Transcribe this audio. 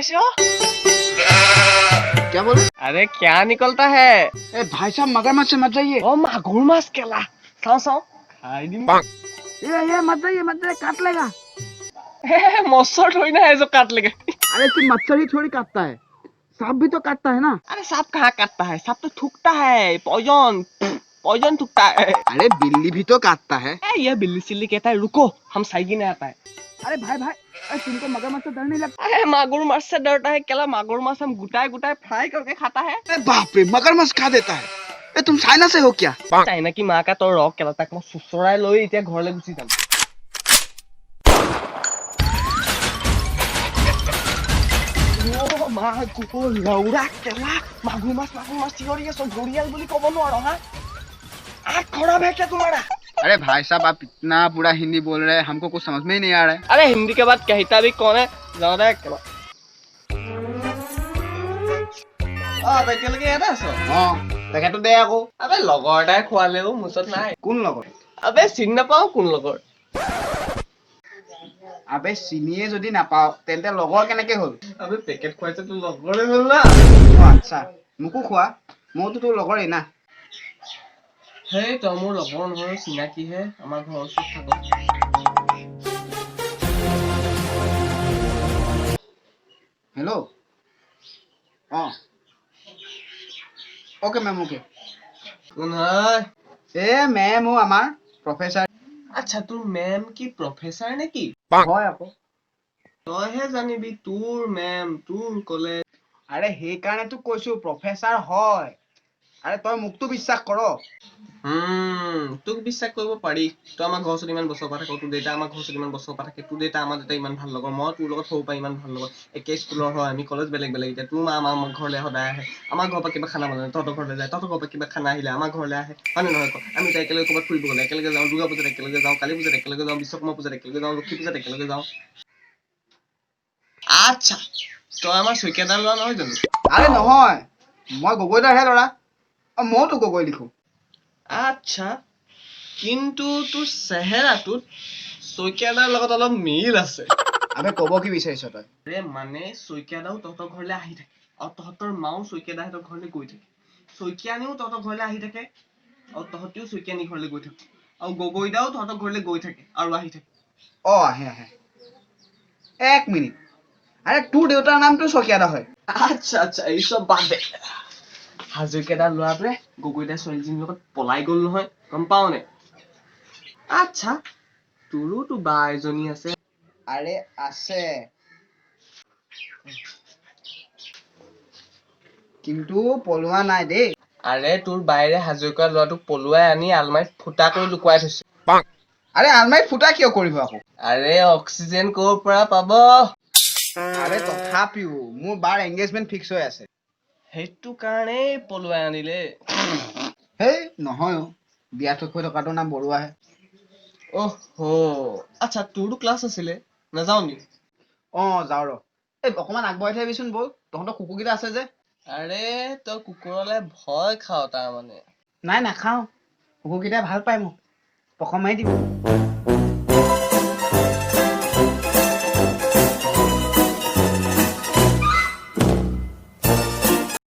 ওলাইছে অ। क्या बोले? अरे, क्या निकलता है? ए भाई साहब, मगरमच्छ से मत जाइए। অ, মাগুৰ মাছ কেলা, চাওঁ চাওঁ, খাই দিম। ए ये मत जाइए, मत जाइए, काट लेगा। मच्छर थोड़ी ना है जो काट लेगा। अरे, सिर्फ मच्छर ही थोड़ी काटता है, सांप भी तो काटता है ना। अरे, सांप कहाँ काटता है? सांप तो थूकता है, पॉइजन पॉइजन थूकता है। अरे, बिल्ली भी तो काटता है। ए, ये बिल्ली सिल्ली कहता है, रुको, हम साइगी नहीं आता है। अरे भाई भाई, अरे तुमको मगरमच्छ से डर नहीं लगता? अरे, मागुर माछ से डरता है केला। मागुर माछ हम गुटाए गुटाए फ्राई करके खाता है। अरे बाप रे, मगरमच्छ खा देता है? ए, तुम चाइना से हो क्या? চাইনা কি মা কা, তই ৰ কেলা, তাক মই চোচৰাই লৈ এতিয়া ঘৰলৈ গুচি যাম। অ' মা গো, লৌৰা কেলা, মাগুৰ মাছ, মাগুৰ মাছ, চিঞৰি আছ, ঘৰিয়াল বুলি ক'ব নোৱাৰ। হা, आँख खराब है क्या तुम्हारा? अरे भाई साहब, आप इतना बुरा हिंदी बोल रहे हैं, हमको कुछ समझ में ही नहीं आ रहा है। अरे, हिंदी के बाद कहता भी कौन है? ज्यादा केला। অ, তই এতিয়ালৈকে ইয়াতে আছ? অ, পেকেটটো দে আকৌ। আবে, লগৰ এটাই খোৱালেও, মোৰ ওচৰত নাই। কোন লগৰ? আবে, চিনি নাপাওঁ কোন লগৰ। আবে, চিনিয়ে যদি নাপাও তেন্তে লগৰ কেনেকে হ'ল? আবে, পেকেট খুৱাইছে তোৰ লগৰে হ'ল না। অ আচ্ছা, মোকো খোৱা, মইতো তোৰ লগৰেই না। সেই, তই মোৰ লগৰ নহয়, চিনাকিহে, আমাৰ ঘৰৰ ওচৰত থাক। হেল্ল', অ, অ'কে মেম, অ'কে। কোন হয়? এ মেম, অ, আমাৰ প্ৰফেচাৰ। আচ্ছা, তোৰ মেম কি প্ৰফেচাৰ নেকি? হয় আকৌ। তইহে জানিবি, তোৰ মেম, তোৰ কলেজ। আৰে, সেইকাৰণেতো কৈছো প্ৰফেচাৰ হয়। আৰে, তই মোকতো বিশ্বাস কৰ। তোক বিশ্বাস কৰিব পাৰি। তই আমাৰ ঘৰ ওচৰত ইমান বছৰৰ পৰা থাক, তোৰ দেউতা আমাৰ ঘৰ ওচৰত ইমান বছৰৰ পৰা থাকে, তোৰ দেউতা আমাৰ দেউতা ইমান ভাল লগৰ, মই তোৰ লগত সৰুৰ পৰা ইমান ভাল লগৰ, একে স্কুলৰ হয় আমি, কলেজ বেলেগ বেলেগ। এতিয়া তোৰ মা আমাৰ ঘৰলৈ সদায় আহে, আমাৰ ঘৰৰ পৰা কিবা খানা বনালে তহঁতৰ ঘৰলৈ যায়, তহঁতৰ ঘৰৰ পৰা কিবা খানা আহিলে আমাৰ ঘৰলৈ আহে, হয় নে নহয় ক? আমি এতিয়া একেলগে ক'ৰবাত ফুৰিব গ'লে একেলগে যাওঁ, দুৰ্গা পূজাত একেলগে যাওঁ, কালী পূজাত একেলগে যাওঁ, বিশ্বকৰ্মা পূজাত একেলগে যাওঁ, লক্ষী পূজাত একেলগে যাওঁ। আচ্ছা, তই আমাৰ শইকীয়াদাৰ ল'ৰা নহয় জানো? আৰে নহয়, মই গগৈদাৰহে ল'ৰা। অ, মইতো গগৈ লিখো। আচ্ছা, কিন্তু তোৰ চেহেৰাটোত শইকীয়াদাৰ লগত অলপ মিল আছে। আবে, ক'ব কি বিচাৰিছ তই? আৰে মানে, শইকীয়াদাও তহঁতৰ ঘৰলৈ আহি থাকে আৰু তহঁতৰ মাও শইকীয়াদাহঁতৰ ঘৰলৈ গৈ থাকে, শইকীয়ানীও তহঁতৰ ঘৰলৈ আহি থাকে আৰু তহঁতিও শইকীয়ানী ঘৰলৈ গৈ থাক, আৰু গগৈদাও তহঁতৰ ঘৰলৈ গৈ থাকে আৰু আহি থাকে। অ, আহে আহে। এক মিনিট, আৰে তোৰ দেউতাৰ নামটো শইকীয়াদা হয়। আচ্ছা আচ্ছা, এই চব বাদ দে। হাজৰিকাদাৰ ল'ৰাটোৱে গগৈদাৰ ছোৱালীজনীৰ লগত পলাই গ'ল নহয়, গম পাৱ নে? আচ্ছা, তোৰোতো বা এজনী আছে। আৰে আছে, কিন্তু পলোৱা নাই দেই। আৰে, তোৰ বাইৰে হাজৰিকাৰ ল'ৰাটোক পলুৱাই আনি আলমাৰিত ফুটা কৰি লুকুৱাই থৈছে। আৰে, আলমাৰিত ফুটা কিয় কৰিব আকৌ? আৰে, অক্সিজেন ক'ৰ পৰা পাব? আৰে, তথাপিও মোৰ বাৰ এংগেজমেণ্ট ফিক্স হৈ আছে। সেইটো কাৰণেই পলুৱাই আনিলে। হেই নহয় অ, বিয়া ঠিক হৈ থকাটোৰ নাম বৰুৱাহে। অহ, আচ্ছা, তোৰতো ক্লাছ আছিলে, নাযাও নি? অ, যাওঁ ৰ। এই অকণমান আগবঢ়াই থৈ আহিবিচোন ব'ল, তহঁতৰ কুকুৰকেইটা আছে যে। আৰে, তই কুকুৰলে ভয় খাৱ তাৰমানে? নাই, নাখাওঁ, কুকুৰকেইটাই ভাল পায় মোক, পখৰ মাৰি দিব।